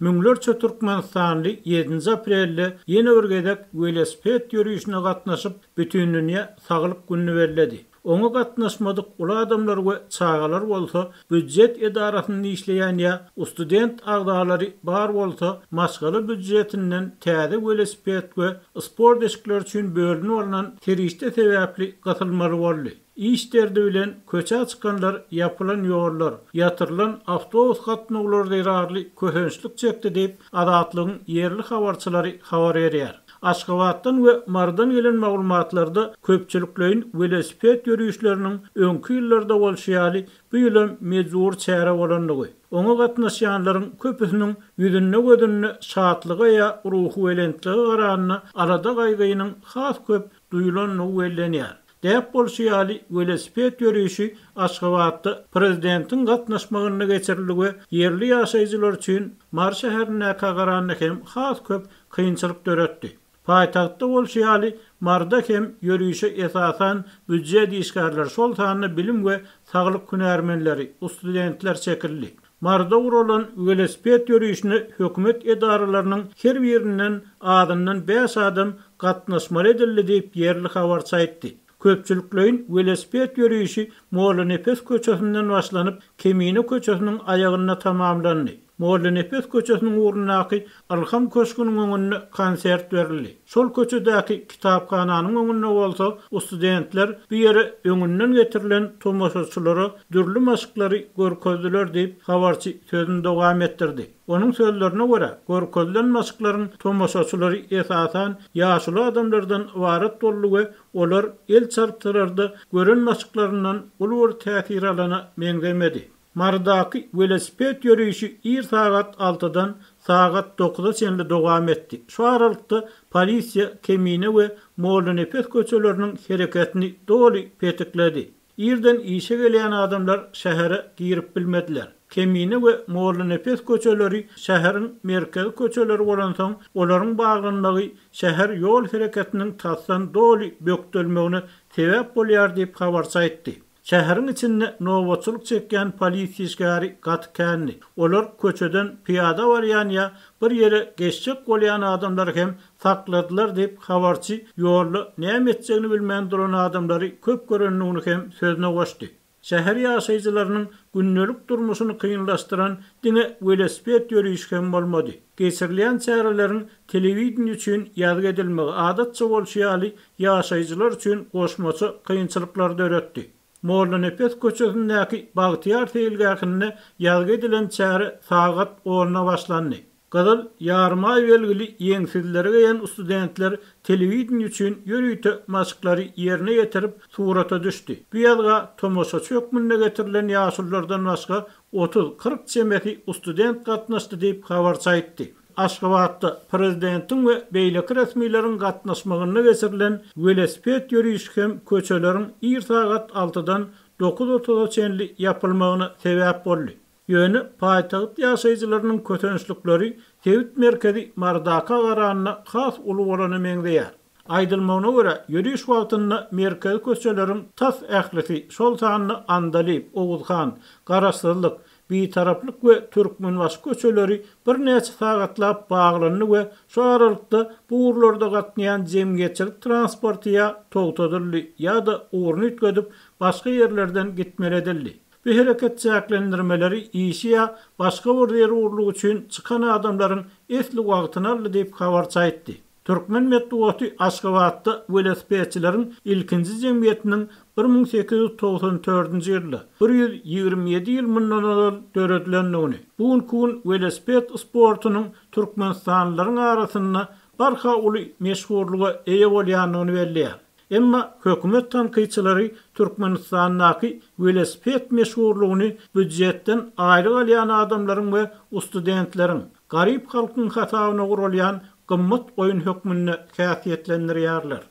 Müňlerçe türkmenistanly ýedinji aprelde ýene bir gezek welosiped ýörişine gatnaşyp, Bütindünýä saglyk gününi belledi. Oňa gatnaşmadyk uly adamlar we çagalar bolsa, býujet edarasynda işleýän ýa student agzalary bar bolsa, maşgala býujetinden täze welosiped we sport eşikleri üçin bölünip alnan serişde sebäpli gysylmaly boldy. Iş derdi bilen köçä çykanlar ýapylan ýollar, ýatyrylan awtobus gatnawlary zerarly kösençlik çekdi diýip, Azatlygyň ýerli habarçylary habar berýär. Aşgabatdan we Marydan gelen maglumatlarda köpçülikleýin welosiped ýörişleriniň öňki ýyllarda bolşy ýaly, bu ýylam mejbury çäre bolandygy, oňa gatnaşýanlaryň köpüsiniň ýüzünde-gözünde şatlyga ýa ruhubelentlige garanda alada-gaýgynyň has köp duýulandygy bellenýär. Däp bolşy ýaly, welosiped ýörişi Aşgabatda prezidentiň gatnaşmagynda geçirildi we ýerli ýaşaýjylar üçin Mary şäherindäkä garanda hem has köp kynçylyk döretdi. Paýtagtda bolşy ýaly, Maryda hem ýörişe esasan býujet işgärleri, şol sanda bilim we saglyk hünärmenleri, studentler çekildi. Maryda guralan welosiped ýörişine hökümet edaralarynyň her birinden azyndan bäş adam gatnaşmaly edildi diýip, ýerli habarçy aýtdy. Köpçülikleýin welosiped ýörişi Mollanepes köçesinden başlanyp, Kemine köçesiniň aýagynda tamamlandy. Mollanepes köçesiniň ugrundaky Ylham köşgüniň öňünde konsert berildi. Şol köçedäki kitaphananyň öňünde bolsa studentler bu ýere öňünden getirilen tomaşaçylara dürli maşklary görkezdiler diýip, habarçy sözüni dowam etdirdi. Onuň sözlerine görä, görkezilen maşklaryň tomaşaçylary esasan ýaşuly adamlardan ybarat boldy we olar el çarpsalar-da gören maşklaryndan uly bir täsir alana meňzemedi. Marydaky welosiped ýörişi ir sagat altydan sagat dokuza çenli dowam etdi. Şu aralykda polisiýa Kemine we Mollanepes köçeleriniň hereketini doly petikledi. Irden işe gelýän adamlar şähere girip bilmediler. Kemine we Mollanepes köçeleri şäheriň merkezi köçeleri bolansoň, olaryň baglanmagy şäher ýol hereketiniň tasdan doly bökdelmegine sebäp bolýar diýip, habarçy aýtdy. Şäheriň içinde nobatçylyk çekýän polisiýa işgäri gaty kändi. Olar köçeden pyýada barýan ýa bir ýere geçjek bolýan adamlary hem sakladylar diýip, habarçy ýolda näme etjegini bilmän duran adamlary köp görendigini hem sözüne goşdy. Şäher ýaşaýjylarynyň gündelik durmuşyny kynlaşdyran diňe welosiped ýörişi hem bolmady. Geçirilýän çäreleriň telewideniýe üçin ýazgy edilmegi, adatça bolşy ýaly, ýaşaýjylar üçin goşmaça kynçylyklary döretdi. Mollanepes köçesindäki Bagtyýar seýilgähinde ýazgy edilen çäre sagat onda başlandy. Gyzyl Ýarymaý belgili ýeňsizleri geýen studentler telewideniýe üçin ýörite maşklary ýerine ýetirip, surata düşdi. Bu ýazga tomaşaçy hökmünde getirilen ýaşululardan başga otuz-kyrk çemesi student gatnaşdy diýip, habarçy aýtdy. Aşgabatda prezidentiň we beýleki resmileriň gatnaşmagynda geçirilen welosiped ýörişi hem köçeleriň ir sagat altydan dokuz otuza çenli ýapylmagyna sebäp boldy. Ýöne paýtagt ýaşaýjylarynyň kösençlikleri sebit merkezi Marydaka garanda has uly bolana meňzeýär. Aýdylmagyna görä, ýöriş wagtynda merkezi köçeleriň tas ählisi, şol sanda Andalyp, Oguzhan, Garaşsyzlyk, Bitaraplyk we Türkmenbaşy köçeleri birnäçe sagatlap baglandy we şu aralykda bu ugurlarda gatnaýan jemgyýetçilik transporty ýa togtadyldy ýa-da ugruny üýtgedip, başga ýerlerden gitmeli edildi. Bu hereket çäklendirmeleri işi ýa başga bir zerurlyk üçin çykan adamlaryň esli wagtyny aldy diýip, habarçy aýtdy. Türkmen metbugaty Aşgabatda welosipedçileriň ilkinji jemgyýetiniň 1894-nji ýylda, 127 ýyl mundan ozal döredilendigini, bu günki gün welosiped sportunyň türkmenistanlylaryň arasynda barha uly meşhurlyga eýe bolýandygyny belleýär. Emma hökümet tankytçylary Türkmenistandaky welosiped meşhurlygyny býujetden aýlyk alýan adamlaryň we ustudentleriň, garyp halkyň hasabyna guralýan gymmat oýun hökmünde häsiýetlendirýärler.